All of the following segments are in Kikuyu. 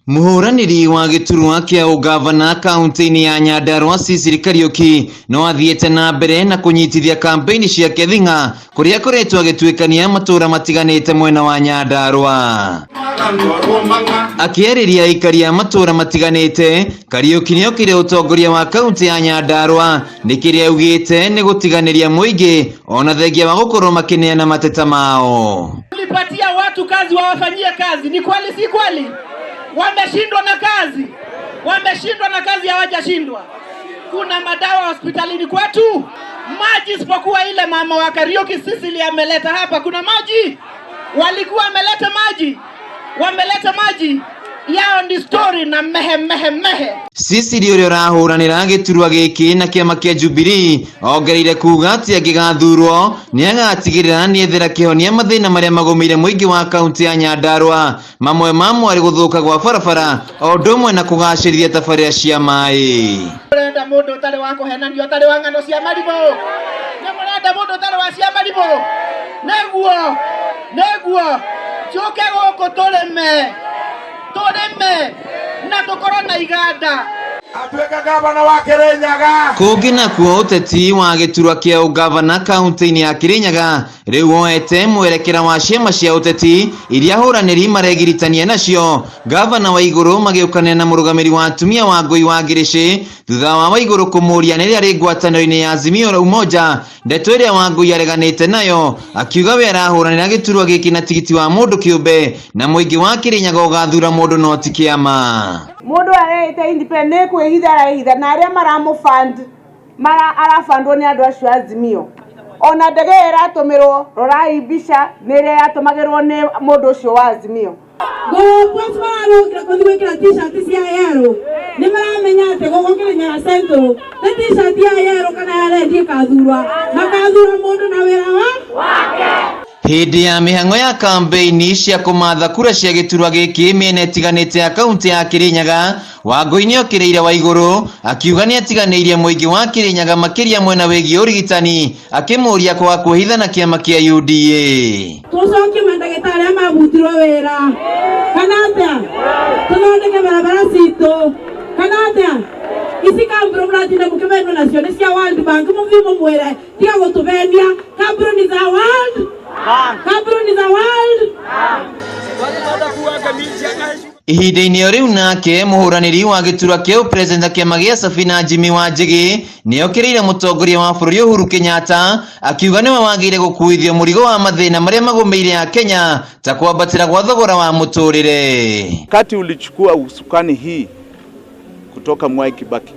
Mũhũranĩri wa gĩturwa kĩa ũgavana kaunti-inĩ ya Nyandarua Cecil Kariuki no athiĩte na mbere na kũnyitithia kampeini ciake thing'a kũrĩa akoretwo agĩtuĩkania matũũra matiganĩte mwena wa Nyandarua. Akĩarĩria aikari a matũũra matiganĩte, Kariuki nĩokire ũtongoria wa kaunti ya Nyandarua nĩ kĩrĩa augĩte nĩ gũtiganĩria mũingĩ ona thengia wa gũkorwo makĩneana mateta mao. Tulipatia watu kazi wawafanyie kazi, ni kweli si kweli? Wameshindwa na kazi, wameshindwa na kazi, hawajashindwa. Kuna madawa hospitalini kwetu, maji isipokuwa ile mama wa Kariuki Sisili ameleta hapa. Kuna maji, walikuwa wameleta maji, wameleta maji yao ni story na mehe mehe mehe. Cecily ũrĩa ũrahũranĩra gĩturwa gĩkĩ na kĩama kĩa Jubilee ongereire kuga atĩ angĩgathurwo nĩagatigĩrĩra nĩethera kĩhonia mathĩna marĩa magũmĩire mũingĩ wa kaunti ya Nyandarua, mamwe mamo arĩ gũthũka gwa barabara o ũndũ ũmwe na kũgacĩrithia tabarĩra cia maĩ. Mũrenda mũndũ ũtarĩ wa kũhenania, ũtarĩ wa ng'ano cia marimũ. Nĩ mũrenda mũndũ ũtarĩ wa cia marimũ. Nĩguo, nĩguo njũke gũkũ tũrĩme, tũrĩme na tũkorwo na iganda. Atuĩke gavana wa Kirinyaga. Kũngĩ nakuo ũteti wa gĩturwa kĩa ũgavana kaunti-inĩ ya Kirinyaga rĩu woete mwerekera wa ciama cia ũteti iria ahũranĩri maregiritania nacio. Gavana wa Igũrũ magĩũkanĩra na mũrũgamĩri wa atumia wa Ngũi wa Ngĩrĩcĩ thutha wa Waigũrũ kũmũria nĩrĩa arĩ ngwatanĩro-inĩ ya Azimio la Umoja, ndeto ĩrĩa Wangũi areganĩte nayo akiuga we arahũranĩra gĩturwa gĩkĩ na tigiti wa mũndũ kĩũmbe na mũingĩ wa Kirinyaga ũgathura mũndũ no ti kĩama. Mũndũ areĩte independent nĩ kwĩhitha arehitha na arĩa maramũfund mara arabandwo nĩ andũ acio a Azimio. Ona ndege ĩyo ĩratũmĩrwo, rorai mbica nĩ ĩrĩa yatũmagĩrwo nĩ mũndũ ũcio wa Azimio. Gũkũ mararũgĩra kũthiĩ gwĩkĩra t-shirt cia yellow nĩ maramenya atĩ gũkũ Kirinyaga Central nĩ t-shirt ya yellow kana ya red ĩkathurwa, makathura mũndũ na wĩra wa Hĩndĩ ya mĩhang'o ya kambeini cia kũmatha kura cia gĩturwa gĩkĩ mĩena ĩtiganĩte ya kaunti ya Kirinyaga, Wangũi nĩokĩrĩire Waigũrũ akiuga nĩatiganĩirie mũingĩ wa Kirinyaga makĩria mwena wĩgiĩ ũrigitani, akĩmũria kwaga kwĩhitha na kĩama kĩa UDA. Tũcokie mandagĩtarĩ arĩa mabutirwo wĩra kana atĩa, tũthondeke barabara citũ kana atĩa. Ici kambuni mũratinda mũkĩmenwo nacio nĩ cia World Bank, mũthiĩ mũmwĩre tiga gũtũmenia kambuni za World Bank, kambuni za World. Ihinda-inĩ o rĩu nake mũhũranĩri wa gĩturwa kĩa ũpresident kĩama gĩa Safina Jimmy Wanjigi nĩokĩrĩire mũtongoria wa bũrũri Uhuru Kenyatta akiuga nĩwe wagĩrĩire gũkuithio mũrigo wa mathĩna marĩa magũmĩire a Kenya ta kwambatĩra gwa thogora wa mũtũrĩre. Wakati ulichukua usukani hii kutoka Mwai Kibaki,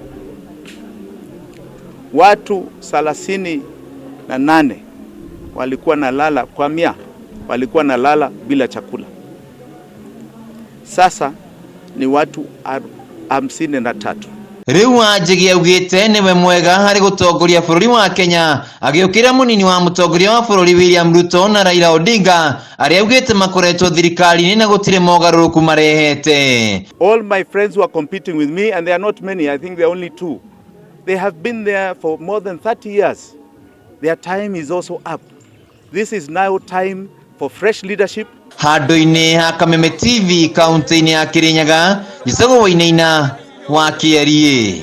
watu 38 walikuwa nalala kwa mia, walikuwa nalala bila chakula. Sasa ni watu 53. Rĩu Wanjigi augĩte nĩwe mwega harĩ gũtongoria bũrũri wa Kenya agĩũkĩrĩra mũnini wa mũtongoria wa bũrũri William Ruto na Raila Odinga arĩa augĩte makoretwo thirikari-inĩ na gũtirĩ mogarũrũku marehete. All my friends who are competing with me, and they are not many, I think they are only two, they have been there for more than 30 years. Their time is also up. This is now time for fresh leadership. Handũ-inĩ ha Kameme TV kaunti-inĩ ya Kirinyaga, Njĩtagwo Wainaina wa Kĩeriĩ.